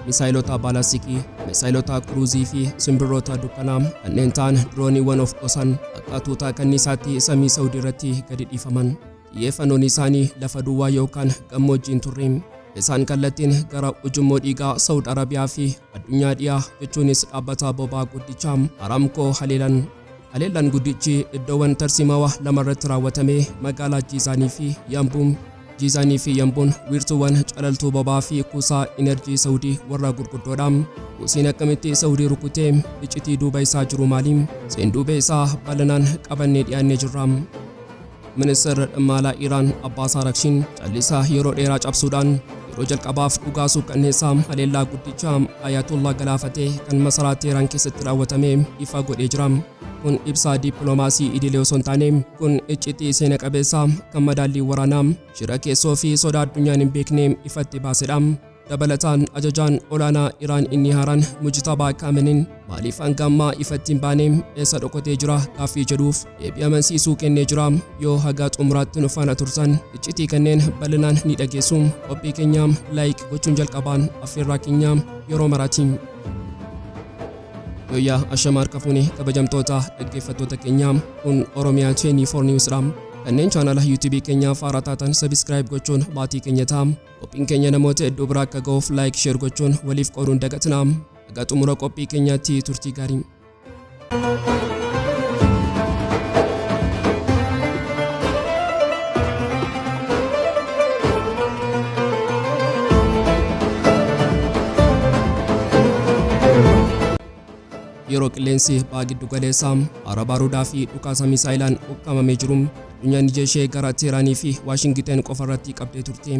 Misaayilota baalastikii, misaayilota kuruuzii fi simbirroota dukkanaa kanneen ta'an dirooniiwwan of dhosan akka tuuta kanniisaatti samii Saawudii irratti gadi dhiifaman. Xiyyeeffannoon isaanii lafa duwwaa yookaan gammoojjii hin turre. Isaan kallattiin gara ujummoo dhiigaa Saawud Arabiyaa fi addunyaa dhiyaa jechuunis dhaabbata boba'aa guddicha Aramkoo haleelan. Haleellaan guddichi iddoowwan tarsiimawaa lamarratti raawwatame, magaalaa Jiizaanii fi Yambuun. Jiizaanii fi Yambuun wiirtuuwwan calaltuu boba'aa fi kuusaa inerjii Saawudii warra gurguddoodha. Huusiin akkamitti Saawudii rukutee? Iccitii duuba isaa jiru maali? Seenduubee isaa bal'inaan qabannee dhiyaannee jirra. Ministeerri dhimma alaa Iraan Abbaas Araghchiin callisaa yeroo dheeraa cabsuudhaan yeroo jalqabaaf dhugaa suukanneessaa haleellaa guddicha Ayatollah galaafatee kan masaraa Teheraan keessatti raawwatame ifa godhee jira. Kun ibsa dippiloomaasii idilee osoo hin taane, kun iccitii seena qabeessa kan madaallii waraanaa, shira keessoo fi sodaa addunyaan hin beekne ifatti baasedha. Dabalataan ajajaan olaanaa Iraan inni haaraan Mujtabaa Kaamenin maaliif hanga ammaa ifatti hin baane, eessa dhokatee jira gaaffii jedhuuf deebii amansiisuu kennee jira. Yoo haga xumuraatti nu faana turtan iccitii kanneen bal'inaan ni dhageessu. Qophii keenya like gochuun jalqabaan affeerraa keenya yeroo maraati. Yooyyaa, ashama harka fuune kabajamtoota dhaggeeffattoota keenyaa, kun Oromiyaa 24 News dha. Kanneen chaanala YouTube keenyaaf haaraa taatan subscribe gochuun maatii keenya ta'a. Qophiin keenya namoota hedduu bira akka ga'uuf like, share gochuun waliif qooduun dagatinaa. Haga xumura qophii keenyaatti turtii gaarii. Yeroo qilleensi baha giddu galeessaa aara baarudaa fi dhukaasa misaayilaan ukkaamamee jiru, addunyaan ija ishee gara Teeraanii fi Waashingiten qofa irratti qabdee turte.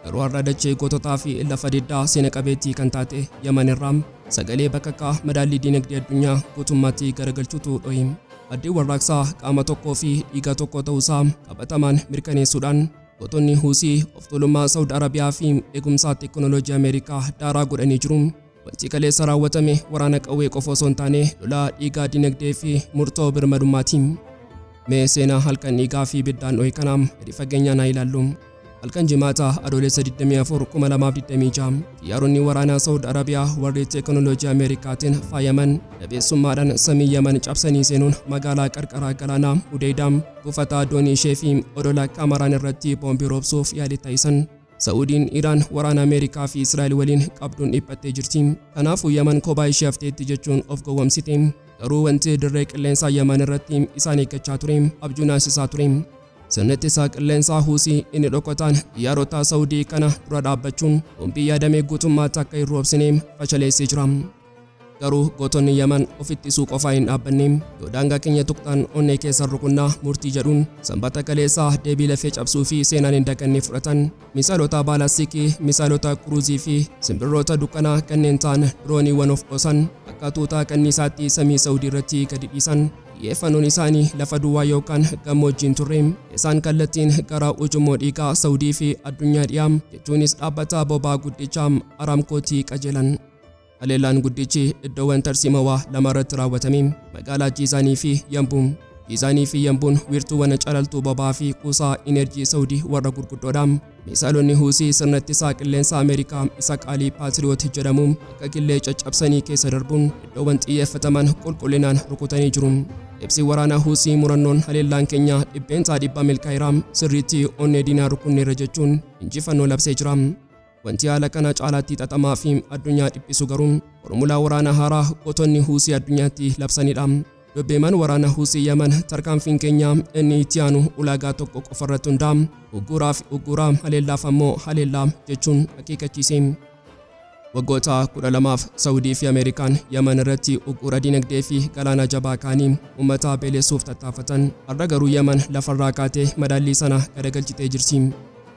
Garuu har'a dachee goototaa fi lafa diddaa seena qabeettii kan taate Yaman irraa sagalee bakakkaa madaallii diinagdee addunyaa guutummaatti garagalchutu dhohe. Addeen warraaqsaa qaama tokkoo fi dhiiga tokko ta'uusaa qabatamaan mirkaneessuudhaan gootonni Huusii of tuulummaa Saawud Arabiyaa fi eegumsaa teekinooloojii Ameerikaa daaraa godhanii jiru. Wanti kaleessa raawwatame waraana qawwee qofa osoo hin taane lolaa dhiigaa, dinagdee fi murtoo birmadummaati. Mee seenaa halkan dhiigaa fi ibiddaan dhohe kana gadi fageenyaan haa ilaallu. Halkan Jimaata Adoolessa 24, 2026 xiyyaaronni waraanaa Saawud Arabiyaa warri teekinooloojii Ameerikaatiin faayaman dabeessummaadhaan samii Yaman cabsanii seenuun magaalaa qarqara galaanaa Hudeydaa, buufata doonii ishee fi odola Kamaraan irratti boombii roobsuuf yaalii taasisan. Sa'uudiin Iraan waraana Ameerikaa fi Israa'el waliin qabduun dhiphattee jirti. Kanaafuu Yaman kophaa ishee hafteetti jechuun of gowwomsite. Garuu wanti dirree qilleensaa Yaman irratti isaan eeggachaa ture abjuu naasisaa ture. Sirni ittisaa qilleensaa Huusii inni dhokataan xiyyaarota Sa'uudii kana dura dhaabbachuun boombii yaadame guutummaatti akka hin roobsine fashaleessee jira. Garuu gootonni Yaman of ittisuu qofaa hin dhaabbanne. Yoo daangaa keenya tuqxan onnee keessan rukunnaa murtii jedhuun Sanbata kaleessaa deebii lafee cabsuu fi seenaan hin daganne fudhatan. Misaayilota baalastikii, misaayilota kuruuzii fi simbirroota dukkanaa kanneen ta'an dirooniiwwan of dhosan akka tuuta kanniisaatti samii Sa'udii irratti gadi dhiisan. Xiyyeeffannoon isaanii lafa duwwaa yookaan gammoojjii hin turre. Isaan kallattiin gara ujummoo dhiigaa Sa'udii fi addunyaa dhiyaa jechuunis dhaabbata boba'aa guddicha Aramkootti qajeelan. Haleellaan guddichi iddoowwan tarsiimawaa lama irratti raawwatame, magaalaa Jiizaanii fi Yambuun. Jiizaanii fi Yambuun wiirtuuwwan calaltuu boba'aa fi kuusaa inerjii Sa'udii warra gurguddoodha. Misaayilonni Huusii sirna ittisaa qilleensaa Ameerikaa isa qaalii Paatiriyoot jedhamu akka killee caccabsanii keessa darbuun iddoowwan xiyyeeffataman qulqullinaan rukutanii jiru. Ibsi waraanaa Huusii murannoon haleellaan keenya 100% milkaa'eera, sirriitti onnee diinaa rukunneerra jechuun injifannoo labsee jira. Wanti haala kana caalaatti xaxamaa fi addunyaa dhiphisu garuu formulaa waraana haaraa gootonni Huusii addunyaatti labsanidha. Dubbi himaan waraana Huusii Yaman tarkaanfiin keenya inni itti aanu ulaagaa tokko qofarratti hundaa'a, ugguuraaf ugguura, haleellaaf ammoo haleellaa jechuun akeekkachiise. Waggoota 12f Sa'udii fi Ameerikaan Yaman irratti ugguura dinagdee fi galaanaa jabaa kaa'anii uummata beelessuuf tattaafatan. Har'a garuu Yaman lafarraa kaatee madaallii sana garagalchitee jirti.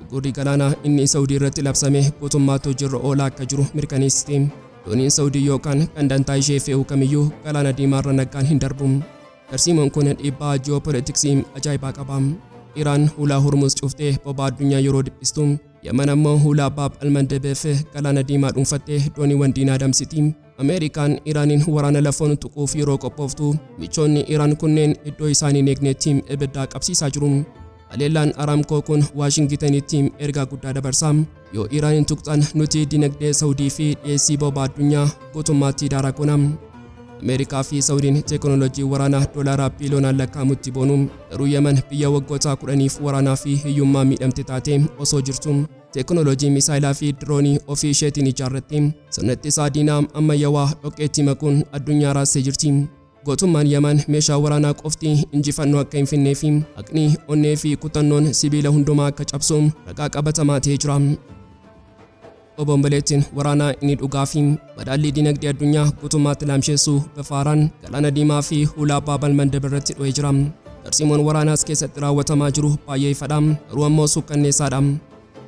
Uggurri galaanaa inni Sa'udii irratti labsame guutummaatti hojiirra oolaa akka jiru mirkaneessite. Dooniin Sa'udii yookaan kan dantaa ishee fe'u kamiyyuu Galaana Diimaarra nagaan hin darbu. Tarsiimoon kun dhiibbaa ji'oopolitiksii ajaa'ibaa qaba. Iraan hulaa Hormuz cuftee boba'aa addunyaa yeroo dhiphistu, Yaman ammoo hulaa Baab al-Mandebeef Galaana Diimaa dhuunfattee dooniiwwan diinaa adamsiti. Ameerikaan Iraaniin waraana lafoon tuquuf yeroo qophooftu, michoonni Iraan kunneen iddoo isaan hin eegnetti ibidda qabsiisaa jiru. Haleellaan Aramkoo kun Waashingitanitti ergaa guddaa dabarsa. Yoo Iraaniin tuqxan, nuti dinagdee Saawudii fi dhiyeessii boba'aa addunyaa guutummaatti daaraa goona. Ameerikaa fi Saawudiin teekinooloojii waraanaa doolaara biiliyoonaan lakkaa'amutti boonu. Garuu Yemen biyya waggoota 10f waraanaa fi hiyyummaa miidhamte taate osoo jirtu, teekinooloojii misaayilaa fi diroonii ofii isheetiin ijaarratte sirna ittisaa diinaa ammayyawaa dhoqqeetti makuun addunyaa raasee jirti. Gootummaan Yemen meeshaa waraanaa qofti injifannoo akka hin finnee fi haqni, onnee fi kutannoon sibiila hundumaa akka cabsu ragaa qabatamaa ta'ee jira. Obomboleettiin waraanaa inni dhugaa fi madaallii dinagdee addunyaa guutummaatti laamsheessuu bifa haaraan Galaana Diimaa fi hulaa Baabal Mandab irratti dho'ee jira. Tarsiimoon waraanaas keessatti raawwatamaa jiru baay'ee ifadha, garuu ammoo suukkanneessaadha.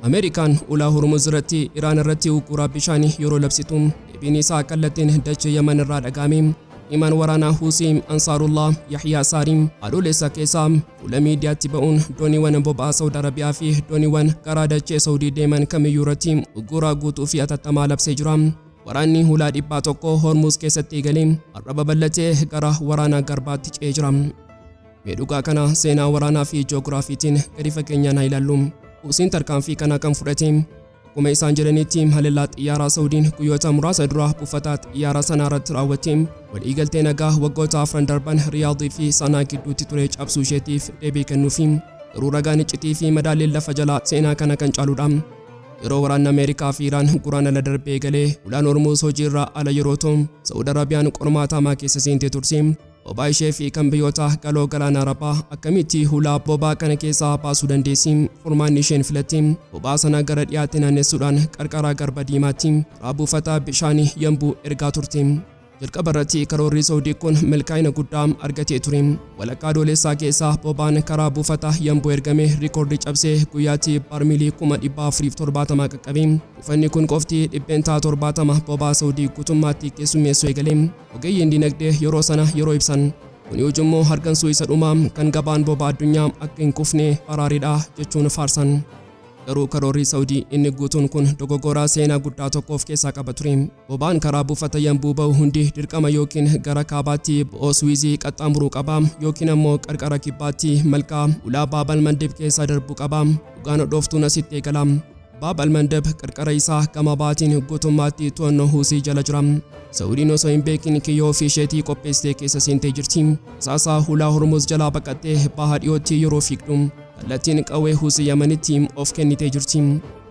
Ameerikaan ulaa Hormuz irratti Iraan irratti uggura bishaanii yeroo labsitu, deebiin isaa kallattiin dachee Yaman irraa dhaga'ame. Himaan waraanaa Huusii Ansaarullah Yahyaa Saarii Adoolessa keessaa fuula miidiyaatti ba'uun dooniiwwan boba'aa Saawud Arabiyaa fi dooniiwwan karaa dachee Saawudii deeman kamiyyuu irratti uggura guutuu fi atattamaa labsee jira. Waraanni hulaa 100 Hormuz keessatti eegalee har'a babal'atee gara waraana garbaatti ce'ee jira. Mee dhugaa kana seenaa waraanaa fi ji'oogiraafiitiin gadi fageenyaan haa ilaallu. Huusiin tarkaanfii kana kan fudhate, akkuma isaan jedhanitti, haleellaa xiyyaaraa Saawudiin guyyoota muraasa dura buufata xiyyaaraa sanaa irratti raawwatte waliigaltee nagaa waggoota 4 darban Riyaadii fi Sanaa gidduutti ture cabsuu isheetiif deebii kennuufi. Garuu ragaan iccitii fi madaalliin lafa jalaa seenaa kana kan caaludha. Yeroo waraanni Ameerikaa fi Iraan Guraandhala darbee eegalee, ulaan Hormuz hojiirraa ala yeroo ta'u, Saawud Arabiyaan qormaata hamaa keessa seentee turte. Boba'aa ishee fi kan biyyoota galoo galaana Arabaa akkamitti hulaa boba'aa kana keessaa baasuu dandeessi? Furmaanni isheen filatte boba'aa sana gara dhiyaatti naannessuudhaan qarqara Garba Diimaatti karaa buufata bishaanii Yambuu ergaa turte. Jalqaba irratti karoorri Saawudii kun milkaa'ina guddaa argatee ture. Walakkaa Adoolessaa keessaa boba'aan karaa buufata Yambuu ergame rikoordii cabsee guyyaatti baarmiilii 470,000 qaqqabe. Buufanni kun qofti 70% boba'aa Saawudii guutummaatti keessummeessuu eegale. Ogeeyyiin dinagdee yeroo sana yeroo ibsan, kuni ujummoo hargansuu isa dhumaa kan gabaan boba'aa addunyaa akka hin kufne baraaredha jechuun faarsan. Garuu karoorri Saawudii inni guutuun kun dogoggora seenaa guddaa tokko of keessaa qaba ture. Boba'aan karaa buufata Yambuu ba'u hundi dirqama yookiin gara kaabaatti bo'oo Suwiizii qaxxaamuruu qaba, yookiin ammoo qarqara kibbaatti malkaa ulaa Baabal Mandeb keessa darbuu qaba. Dhugaan dhooftuun asitti eegala. Baab al-Mandeb qarqara isaa gama baatiin guutummaatti to'annoo Huusii jala jira. Saawudiin osoo hin beekin kiyyoo ofii isheetii qopheessitee keessa seentee jirti. Rasaasaa hulaa Hormuz jalaa baqattee baha dhiyootti yeroo fiigdu, kallattiin qawwee Huusii Yamanitti of kennitee jirti.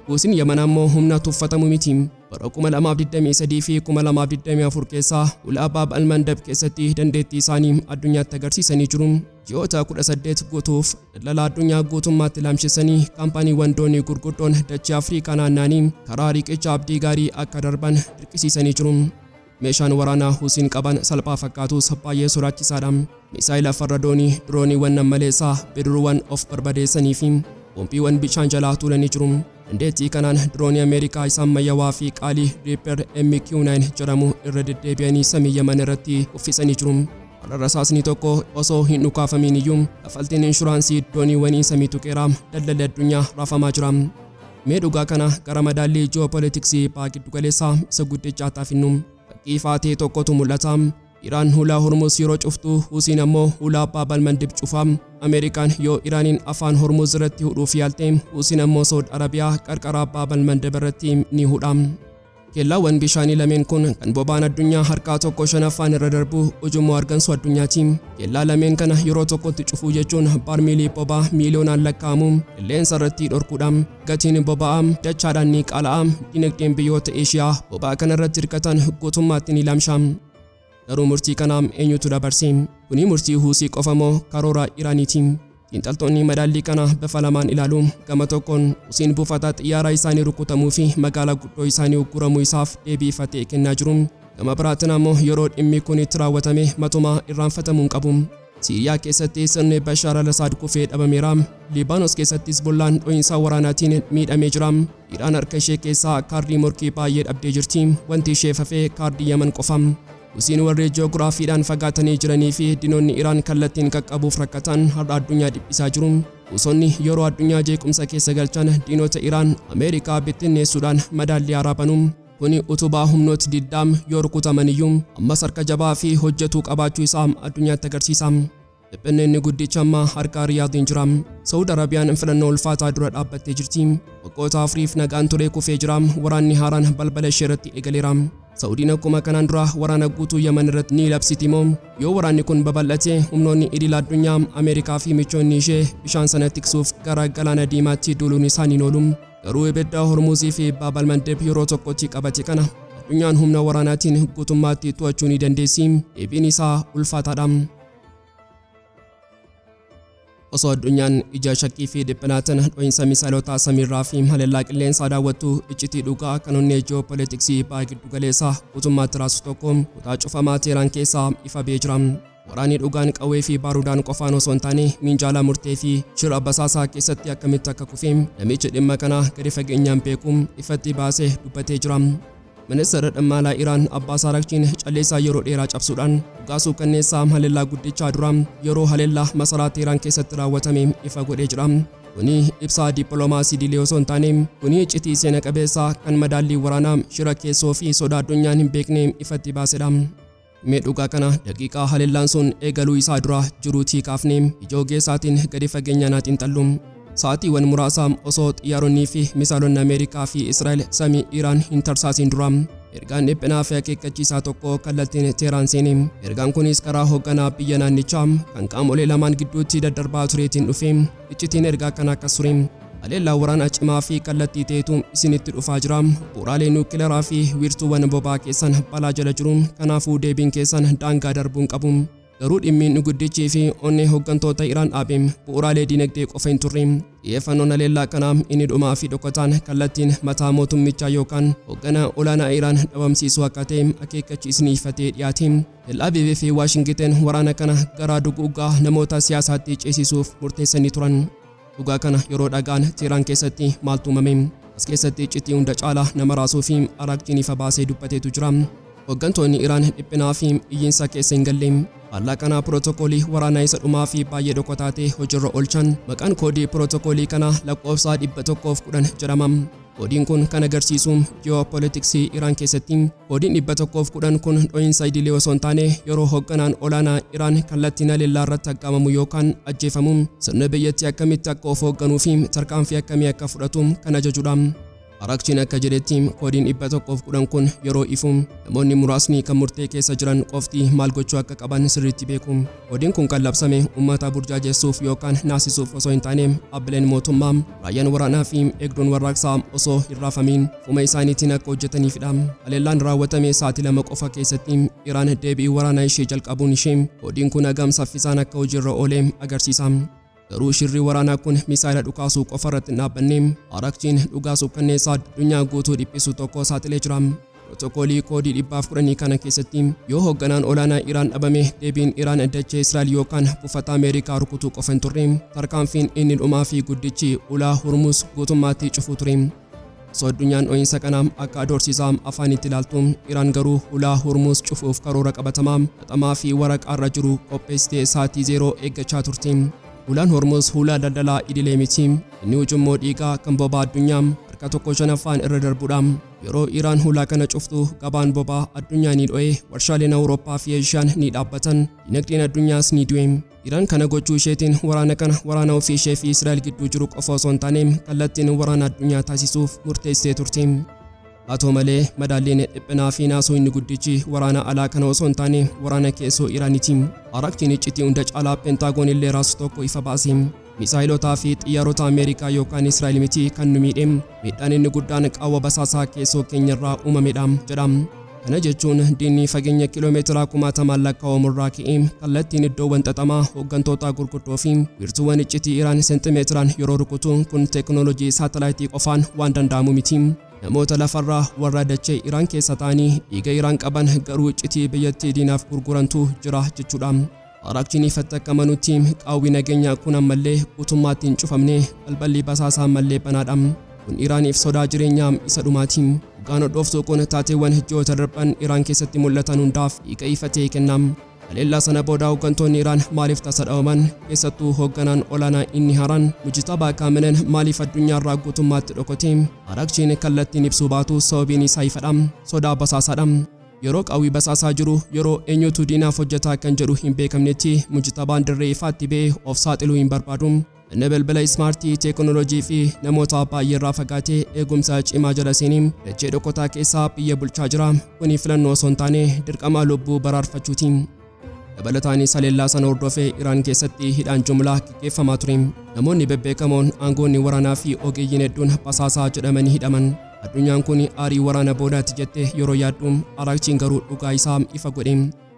Huusiin Yaman ammoo humna tuffatamu miti. Bara 2023 fi 2024 keessaa ulaa Baab al-Mandeb keessatti dandeettii isaanii addunyaatti agarsiisanii jiru. Ji'oota 18 guutuuf daldala addunyaa guutummaatti laamshessanii, kaampaaniiwwan doonii gurguddoon dachee Afrikaa naanna'anii karaa riqicha abdii gaarii akka darban dirqisiisanii jiru. Meeshaan waraanaa Huusiin qaban salphaa fakkaatus baay'ee sodaachisaadha. Misaayila farra doonii, dirooniiwwan nammaleessaa, bidiruuwwan of barbadeessanii fi boombiiwwan bishaan jalaa tuulanii jiru. Dandeettii kanaan diroonii Ameerikaa isa ammayyawaa fi qaalii Reaper MQ-9 jedhamu irra deddeebi'anii samii Yaman irratti kuffisanii jiru. Har'a rasaasni tokko osoo hin dhukaafamiin iyyuu kaffaltiin inshuraansii dooniiwwanii samii tuqeera. Daldalli addunyaa raafamaa jira. Mee dhugaa kana gara madaallii ji'oopolitiksii baha giddugaleessaa isa guddichaa taafinnu. Fakkii ifaa ta'e tokkotu mul'ata. Iraan hulaa Hormuz yeroo cuftu, Huusiin ammoo hulaa Baab al-Mandib cufa. Ameerikaan yoo Iraaniin afaan Hormuz irratti hudhuuf yaalte, Huusiin ammoo Saawud Arabiyaa qarqara Baab al-Mandeb irratti ni hudha. Keellaawwan bishaanii lameen kun kan boba'aan addunyaa harkaa tokko shanaffaan irra darbu ujummoo hargansuu addunyaati. Kellaa lameen kana yeroo tokkotti cufuu jechuun baarmiilii boba'aa miiliyoonaan lakkaa'amu qilleensa irratti dhorkuudha. Gatiin boba'aa dachaadhaan ni qaala'a. Dinagdeen biyyoota Eeshiyaa boba'aa kana irratti hirkatan guutummaatti ni laamsha. Garuu murtii kana eenyutu dabarse? Kuni murtii Huusii qofa moo karoora Iraaniiti? Xiinxaltoonni madaallii kana bifa lamaan ilaalu. Gama tokkoon, Huusiin buufata xiyyaaraa isaanii rukutamuu fi magaalaa guddoo isaanii ugguramuu isaaf deebii ifa ta'e kennaa jiru. Gama biraatiin ammoo yeroo dhimmi kun itti raawwatame matumaa irraanfatamuu hin qabu. Siiriyaa keessatti sirni Bashaar al-Asaad kufee dhabameera. Liibaanos keessatti Hizbollaan dho'iinsa waraanaatiin miidhamee jira. Iraan harka ishee keessaa kaardii morkii baay'ee dhabdee jirti. Wanti isheef hafe kaardii Yaman qofa. Husiin warri ji'oogiraafiidhaan fagaatanii jiranii fi diinonni Iraan kallattiin qaqqabuuf rakkatan har'a addunyaa dhiphisaa jiru. Huusonni yeroo addunyaa jeequmsa keessa galchan diinota Iraan Ameerikaa bittinneessuudhaan madaallii haaraa banu. Kuni utubaa humnooti diddaa yoo rukutaman iyyuu ammas harka jabaa fi hojjetuu qabaachuu isaa addunyaatti agarsiisa. Dhiphinni inni guddichi amma harka Riyaadiin jira. Saawud Arabiyaan filannoo ulfaataa dura dhaabbattee jirti. Waggoota afuriif nagaan ture kufee jira. Waraanni haaraan balbala ishee irratti eegaleera. Saawudiin akkuma kanaan dura waraana guutuu Yaman irratti ni labsiti moo? Yoo waraanni kun babal'ate, humnoonni idil addunyaa, Ameerikaa fi michoonni ishee bishaan sana tiksuuf gara Galaana Diimaatti duuluun isaanii hin oolu. Garuu ibidda Hormuuzii fi Baab al-Mandeb yeroo tokkotti qabate kana addunyaan humna waraanaatiin guutummaatti to'achuu ni dandeessi? Deebiin isaa ulfaataadha. Osoo addunyaan ija shakkii fi dhiphinaatiin dho'iinsa misaayilotaa samiirraa fi haleellaa qilleensaa daawwattu, iccitii dhugaa kan onnee ji'oopolitiksii baha giddu galeessaa guutummaatti raasu tokko kutaa cufamaa Teeraan keessaa ifa ba'ee jira. Waraanni dhugaan qawwee fi baarudaan qofaan osoo hin taane minjaala murtee fi shira basaasaa keessatti akkamitti akka kufe namichi dhimma kana gadi fageenyaan beeku ifatti baasee dubbatee jira. Ministeerri dhimma alaa Iraan Abbaas Araghchiin calleessaa yeroo dheeraa cabsuudhaan dhugaa suukanneessaa haleellaa guddichaa dura yeroo haleellaa masaraa Teeraan keessatti raawwatame ifa godhee jira. Kuni ibsaa dippiloomaasii idilee osoo hin taane, kuni iccitii seena qabeessaa kan madaallii waraanaa, shira keessoo fi sodaa addunyaan hin beekne ifatti baasedha. Mee dhugaa kana daqiiqaa haleellaan sun eegaluu isaa dura jiruutii kaafnee ija ogeessaatiin gadi fageenyaan haa xiinxallu. Sa'aatiiwwan muraasa osoo xiyyaaronnii fi misaalonni Ameerikaa fi Israa'el samii Iraan hin tarsaasiin dura, ergaan dhiphinaa fi akeekkachiisaa tokko kallattiin Teeraan seene. Ergaan kunis karaa hoogganaa biyya naannichaa kan qaamolee lamaan gidduutti daddarbaa tureetiin dhufe. Iccitiin ergaa kanaa akkas ture. Haleellaa waraanaa cimaa fi kallattii ta'etu isinitti dhufaa jira. Bu'uuraalee nuukilaraa fi wiirtuuwwan boba'aa keessan balaa jala jiru. Kanaafuu deebiin keessan daangaa darbuu hin qabu. Garuu dhimmi inni guddichii fi onnee hooggantoota Iraan dhaabe bu'uuraalee dinagdee qofa hin turre. Xiyyeeffannoon haleellaa kanaa inni dhumaa fi dhokataan kallattiin mataa mootummichaa yookaan hoogganaa olaanaa Iraan dhabamsiisuu akka ta'e akeekkachiisni ifatee dhiyaate. Tel Aviv fi Waashingiten waraana kana gara duguuggaa namoota siyaasaatti ceesisuuf murteessanii turan. Dhugaa kana yeroo dhaga'an Teeraan keessatti maaltu uumame? As keessatti iccitii hunda caalaa nama raasuu fi Araghchiin ifa baasee dubbateetu jira. Hooggantoonni Iraan dhiphinaa fi iyyiinsa keessa hin galle. Faallaa kanaa pirootokoolii waraanaa isa dhumaa fi baay'ee dhokataa ta'e hojiirra oolchan. Maqaan koodii pirootokoolii kanaa lakkoofsa 110 jedhama. Koodiin kun kan agarsiisu ji'oopolitiksii Iraan keessatti. Koodiin 110 kun dho'iinsa idilee osoo hin taane yeroo hoogganaan olaanaa Iraan kallattiin haleellaa irratti aggaamamu yookaan ajjeefamu sirna biyyattii akkamitti akka of hoogganuu fi tarkaanfii akkamii akka fudhatu kan ajajudha. Araghchiin akka jedhetti, koodiin 110 kun yeroo ifu namoonni muraasni kan murtee keessa jiran qofti maal gochuu akka qaban sirriitti beeku. Koodiin kun kan labsame uummata burjaajessuuf yookaan naasisuuf osoo hin taane, dhaabbileen mootummaa, raayyaan waraanaa fi eegduun warraaqsaa osoo hin raafamiin fuma isaaniitiin akka hojjetaniifidha. Haleellaan raawwatame sa'aatii 2 qofa keessatti Iraan deebii waraanaa ishee jalqabuun ishee koodiin kun hagam saffisaan akka hojiirra oole agarsiisa. Garuu shirri waraanaa kun misaayila dhukaasuu qofa irratti hin dhaabbanne. Araghchiin dhugaa suukkanneessaa addunyaa guutuu dhiphisu tokko saaxilee jira. Pirootokoolii koodii 110 kana keessatti, yoo hoogganaan olaanaa Iraan dhabame, deebiin Iraan dachee Israa'el yookaan buufata Ameerikaa rukutuu qofa hin turre. Tarkaanfiin inni dhumaa fi guddichi ulaa Hormuz guutummaatti cufuu ture. Osoo addunyaan dho'iinsa kana akka adoorsisaa afaanitti ilaaltu, Iraan garuu ulaa Hormuz cufuuf karoora qabatamaa, xaxamaa fi waraqaarra jiru qopheessitee sa'aatii zeeroo eeggachaa turte. Ulaan Hormuz hulaa daldalaa idilee miti. Inni ujummoo dhiigaa kan boba'aa addunyaa harka tokko shanaffaan irra darbudha. Yeroo Iraan hulaa kana cuftu, gabaan boba'aa addunyaa ni dho'e, warshaaleen Awurooppaa fi Eeshiyaan ni dhaabbatan, dinagdeen addunyaas ni du'e. Iraan kana gochuu isheetiin waraana kana waraana ofii ishee fi Israa'el gidduu jiru qofa osoo hin taane kallattiin waraana addunyaa taasisuuf murteessitee turte. Haa ta'u malee, madaalliin dhiphinaa fi naasuu inni guddichi waraana alaa kana osoo hin taane waraana keessoo Iraaniti. Araghchiin iccitii hunda caalaa Pentaagoon illee raasu tokko ifa baase. Misaayilotaa fi xiyyaarota Ameerikaa yookaan Israa'el miti kan nu miidhe. Miidhaan inni guddaan qaawwa basaasaa keessoo keenyarraa uumamedha, jedha. Kana jechuun diinni fageenya kiiloomeetira kumaatamaan lakkaa'amu irraa ka'ee kallattiin iddoowwan xaxamaa hooggantoota gurguddoo fi wiirtuuwwan iccitii Iraan seentimeetiraan yeroo rukutu, kun teeknooloojii saatalaayitii qofaan waan danda'amu miti. Namoota lafarraa warra dachee Iraan keessa ta'anii dhiiga Iraan qaban garuu iccitii biyyattii diinaaf gurgurantu jira jechuudha. Araghchiin ifatti akka amanutti, qaawwi nageenyaa kun ammallee guutummaatti hin cufamne, balballi basaasaa ammallee banaadha. Kun Iraaniif sodaa jireenyaa isa dhumaati. Dhugaan hodhooftuu kun taateewwan ji'oota darban Iraan keessatti mul'atan hundaaf hiika ifa ta'e kenna. Haleellaa sana booda hooggantoonni Iraan maaliif tasa dhabaman? Keessattuu hoogganaan olaanaa inni haaraan Mujtabaa Khamenei maaliif addunyaarraa guutummaatti dhokote? Araghchiin kallattiin ibsuu baatu sababiin isaa ifadha. Sodaa basaasaadha. Yeroo qaawwi basaasaa jiru, yeroo eenyutu diinaaf hojjetaa kan jedhu hin beekamnetti, Mujtabaan dirree ifaatti ba'ee of saaxiluu hin barbaadu. Inni bilbila ismaartii, teekinooloojii fi namoota baay'ee irraa fagaatee eegumsa cimaa jala seenee dachee dhokotaa keessaa biyya bulchaa jira. Kuni filannoo osoo hin taane dirqama lubbuu baraarfachuuti. Dabalataanis haleellaa sana hordofee Iraan keessatti hidhaan jumlaa gaggeeffamaa ture. Namoonni bebbeekamoon, aangoonni waraanaa fi ogeeyyiin hedduun basaasaa jedhamanii hidhaman. Addunyaan kun aarii waraana boodaati jettee yeroo yaaddu, Araakchiin garuu dhugaa isaa ifa godhe.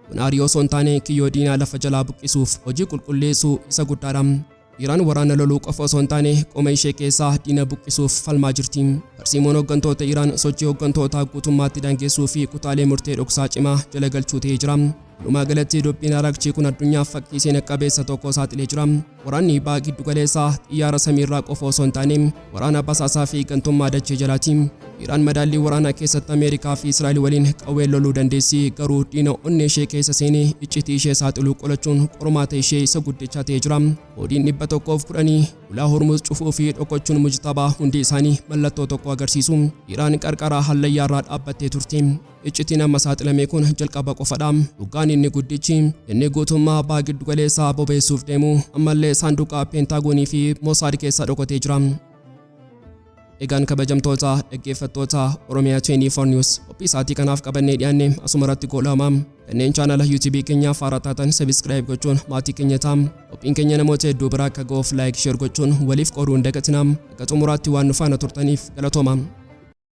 Kun aarii osoo hin taane kiyyoo diinaa lafa jalaa buqqisuuf hojii qulqulleessuu isa guddaadha. Iraan waraana loluu qofa osoo hin taane qoma ishee keessaa diina buqqisuuf falmaa jirti. Tarsiimoon hooggantoota Iraan sochii hooggantootaa guutummaatti daangeessuu fi kutaalee murtee dhoksaa cimaa jala galchuu ta'ee jira. Walumaa galatti dubbiin Araakchii kun addunyaaf fakkii seena qabeessa tokko saaxilee jira. Waraanni baha giddu galeessaa xiyyaara samiirraa qofa osoo hin taane waraana basaasaa fi gantummaa dachee jalaati. Iraan madaallii waraanaa keessatti Ameerikaa fi Israa'el waliin qawween loluu dandeessi, garuu diina onnee ishee keessa seenee iccitii ishee saaxiluu qolachuun qormaata ishee isa guddichaa ta'ee jira. Koodiin 110, ulaa Hormuz cufuu fi dhokachuun Mujtabaa hundi isaanii mallattoo tokko agarsiisu. Iraan qarqara hallayyaarraa dhaabbattee turte. Iccitiin amma saaxilame kun jalqaba qofadha. Dhugaan inni guddichi, inni guutummaa baha giddu galeessaa bobeessuuf deemu, ammallee saanduqa Peentaagoonii fi Mosaad keessa dhokatee jira. Egaan kabajamtoota dhaggeeffattoota Oromiyaa 24 News, qophii sa'aatii kanaaf qabannee dhiyaanne asuma irratti goolabama. Kanneen chaanala YouTube keenyaaf haaraa taatan subscribe gochuun maatii keenya ta'aa. Qophiin keenya namoota hedduu biraa akka ga'uuf like, share gochuun waliif qooduu hin dagatinaa. Akka xumuraatti waan nu faana turtaniif galatooma.